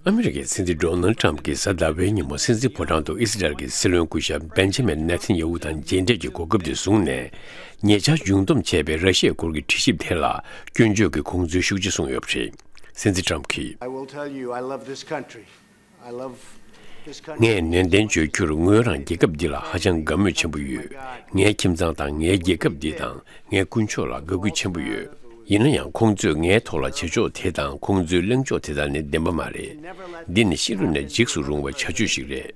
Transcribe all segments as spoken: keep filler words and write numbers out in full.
ཨ་མི་རི་ཀའི་སྲིད་འཛིན་ཌོ་ནལ་ཊམ་གྱིས་གཟའ་ཟླ་བའི་ཉིན་མོ་སྲིད་འཛིན་ཕོ་བྲང་དུ་ཨི་སི་རལ་གྱི་སྲིད་བློན་སྐུ་ཞབས་བེན་ཇི་མིན་ནེ་ཐན་ཡ་ཧུ་དང་མཇལ་འཕྲད་ཀྱི་གོ་སྐབས་དེ་བཟུང་ནས། ཉེ་ཆར་མཇུག་བསྡོམས་བྱས་པའི་ར་ཤི་ཡའི་སྐོར་གྱི་དྲི་ཞིབ་ཐད་ལ་སྐྱོན་བརྗོད་ཀྱི་དགོངས་ཚུལ་ཤུགས་ཆེ་གསུངས་ཡོད་པ་རེད། སྲིད་འཛིན་ཊམ་གྱིས། I will tell you, I love this country. I love this country. ངས་ནན་ཏན་བརྗོད་རྒྱུར་ངོས་རང་རྒྱལ་ཁབ་འདི་ལ་ཧ་ཅང་དགའ་མོས་ཆེན་པོ་ཡོད། ངའི་ཁྱིམ་ཚང་དང་ངའི་རྒྱལ་ཁབ་འདི་དང་། ངའི་དཀོན་མཆོག་ལ་དགའ་གུས་ཆེན་པོ་ཡོད། ཡིན་ན་ཡང་ཁོང་ཚོས་ངའི་ཐོག་ལ་བྱེད་ཕྱོགས་དེ་དང་ཁོང་ཚོའི་གླེང་ཕྱོགས་དེ་དག་ནི་བདེན་པ་མ་རེད། འདི་ནི་ཤི་ལོ་ནས་འཇིགས་སུ་རུང་བའི་བྱ་སྤྱོད་ཞིག་རེད།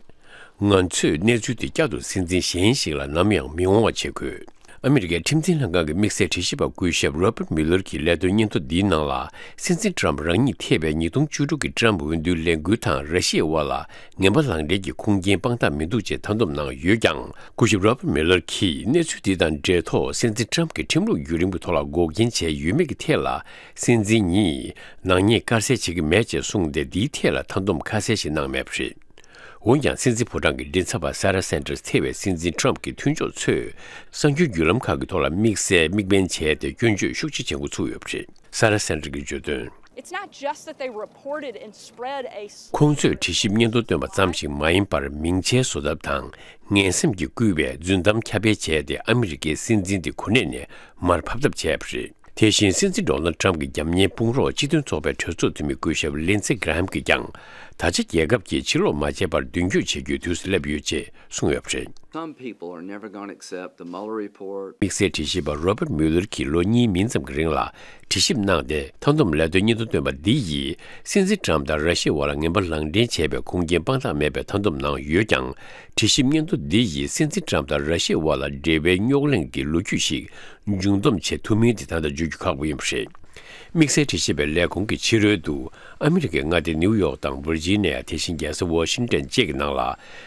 ང་ཚོས་གནས་ཚུལ་དེ་བསྐྱར་དུ་སྲིད་འཛིན་གཞན་ཞིག་ལ་ནམ་ཡང་མི་འོང་བ་བྱེད་དགོས། ཨ་མི་རི་ཀའི་ཁྲིམས་འཛིན་ལྷན་ཁང་གི་དམིགས་བསལ་དྲི་ཞིབ་པ་སྐུ་ཞབས་Robert Mueller གྱིས་ལས་དོན་སྙན་ཐོ་འདིའི་ནང་ལ། སྲིད་འཛིན་ཊམ་རང་ཉིད་ཐེ་བའི་ཉིས་སྟོང་བཅུ་དྲུག་གི་ཊམ་འོས་བསྡུའི་ལས་འགུལ་དང་ར་ཤི་ཡའི་དབར་ལ་ངན་པ་ལག་འབྲེལ་གྱི་ཁུངས་སྐྱེལ་དཔང་རྟགས་མི་འདུག་ཅེས་མཐའ་སྡོམ་གནང་ཡོད་ཀྱང་། སྐུ་ཞབས་Robert Mueller གྱིས་གནས་ཚུལ་འདི་དང་འབྲེལ་ཐོག་སྲིད་འཛིན་ཊམ་གྱི་ཁྲིམས་ལུགས་བརྒྱུད་རིམ་གྱི་ཐོག་ལ་འགོག་རྐྱེན་བྱས་ཡོད་མེད་ཀྱི་ཐད་ལ། སྲིད་འཛིན་ཉིད་ནག་ཉེས་དཀར་གསལ་བྱེད་ཀྱི་མེད་ཅེས་གསུངས་ཏེ། འདིའི་ཐད་ལ་མཐའ་སྡོམ་ཁ་གསལ་ཞིག་གནང་མེད་པ་རེད། འོན་ཀྱང་། སྲིད་འཛིན་ཕོ་བྲང་གི་མགྲིན་ཚབ་པ་Sarah Sanders ཐེ་བའི་སྲིད་འཛིན་Trump གྱི་མཐུན་ཕྱོགས་ཚོས་གསར་འགྱུར་བརྒྱུད་ལམ་ཁག་གི་ཐོག་ལ་དམིགས་བསལ་དམིགས་འབེན་བྱས་ཏེ་སྐྱོན་བརྗོད་ཤུགས་ཆེ་བྱེད་འགོ་ཚུགས་ཡོད་པ་རེད། Sarah Sanders གྱིས་བརྗོད་དོན། It's not just that they reported and spread a ཁོང་ཚོས་དྲི་ཞིབ་སྙན་ཐོ་བཏོན་པ་ཙམ་ཞིག་མ་ཡིན་པར། མིང་ཆད་བཟོ་ཐབས་དང་ངན་སེམས་ཀྱིས་བསྐུལ་བའི་རྫུན་གཏམ་ཁྱབ་སྤེལ་བྱས་ཏེ། ཨ་མི་རི་ཀའི་སྲིད་འཛིན་དེ་གོ་གནས་ནས་མར་ཕབ་ཐབས་བྱས་པ་རེད། དེ་བཞིན། སྲིད་འཛིན་Donald Trump གྱི་རྒྱབ་གཉེར་དཔུང་རོགས་སྤྱི་མཐུན་ཚོགས་པའི་གྲོས་ཚོགས་འཐུས་མི་སྐུ་ཞབས་Lindsey Graham གྱིས་ཀྱང་། ད་ཆ་རྒྱལ་ཁབ་ཀྱིས་ཕྱིར་ལོག་མ་བྱས་པར་མདུན་སྐྱོད་བྱེད་རྒྱུའི་དུས་སུ་སླེབས་ཡོད་ཅེས་གསུངས་ཡོད་པ་རེད། Some people are never gonna accept the Mueller report. དམིགས་བསལ་དྲི་ཞིབ་པ་Robert Mueller གྱིས་ལོ་གཉིས་མིན་ཙམ་གྱི་རིང་ལ་དྲི་ཞིབ་གནང་སྟེ། མཐའ་སྡོམ་ལས་དོན་སྙན་ཐོ་བཏོན་པ་འདི་ཡིས་སྲིད་འཛིན་Trump དང་ར་ཤི་ཡའི་དབར་ལ་ངན་པ་ལག་འབྲེལ་བྱས་པའི་ཁུངས་སྐྱེལ་དཔང་རྟགས་མེད་པའི་མཐའ་སྡོམ་གནང་ཡོད་ཀྱང་། དྲི་ཞིབ་སྙན་ཐོ་འདི་ཡིས་སྲིད་འཛིན་Trump དང་ར་ཤི་ཡའི་དབར་ལ་འབྲེལ་བའི་རྙོག་གླེང་གི་ལོ་རྒྱུས་ཤིག་མཇུག་བསྡོམས་བྱེད་ཐུབ་མིན་དེ་ད་ལྟ་བརྗོད་རྒྱུ་ཁག་པོ་ཡིན་པ་རེད། དམིགས་བསལ་དྲི་ཞིབ་པའི་ལས་ཁུངས་ཀྱི་ཕྱི་རོལ་དུ་ཨ་མི་རི་ཀའི་མངའ་སྡེ་ནིའུ་ཡོག་དང་ཝིར་ཇི་ནི་ཡ། དེ་བཞིན་རྒྱལ་ས་ཝ་ཤིང་ཏན་བཅས་ཀྱི་ནང་ལ་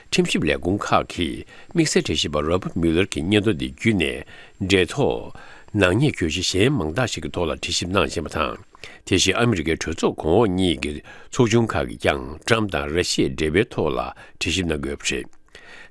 ཁྲིམས་ཞིབ་ལས་ཁུངས་ཁག་གིས་དམིགས་བསལ་དྲི་ཞིབ་པ་Robert Mueller གྱི་སྙན་ཐོ་འདི་བརྒྱུད་ནས་འབྲེལ་ཐོགས་ནག་ཉེས་གྱོད་གཞི་གཞན་མང་དག་ཞིག་གི་ཐོག་ལ་དྲི་ཞིབ་གནང་བཞིན་པ་དང་། དེ་བཞིན་ཨ་མི་རི་ཀའི་གྲོས་ཚོགས་གོང་འོག་གཉིས་ཀྱི་ཚོགས་ཆུང་ཁག་གིས་ཀྱང་Trump དང་ར་ཤི་ཡའི་འབྲེལ་བའི་ཐོག་ལ་དྲི་ཞིབ་གནང་གི་ཡོད་པ་རེད།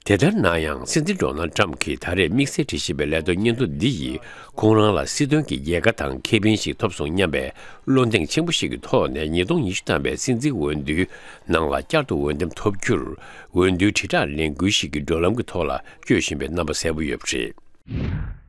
དེ་ལྟར་ན་ཡང་། སྲིད་འཛིན་Donald Trump གྱིས་ད་རེས་དམིགས་བསལ་དྲི་ཞིབ་པའི་ལས་དོན་སྙན་ཐོ་འདི་ཡིས་ཁོང་རང་ལ་སྲིད་དོན་གྱི་རྒྱལ་ཁ་དང་ཁེ་ཕན་ཞིག་ཐོབ་སོང་སྙམ་པའི་བློ་གདེང་ཆེན་པོ་ཞིག་གི་ཐོག་ནས། ཉིས་སྟོང་ཉི་ཤུ་ཐམ་པའི་སྲིད་འཛིན་འོས་བསྡུའི་ནང་ལ་བསྐྱར་དུ་འོས་འདེམས་ཐོབ་རྒྱུར། འོས་བསྡུའི་དྲིལ་བསྒྲགས་ལས་འགུལ་ཞིག་གི་བགྲོད་ལམ་གྱི་ཐོག་ལ་སྐྱོད་བཞིན་པའི་རྣམ་པ་གསལ་པོ་ཡོད་པ་རེད།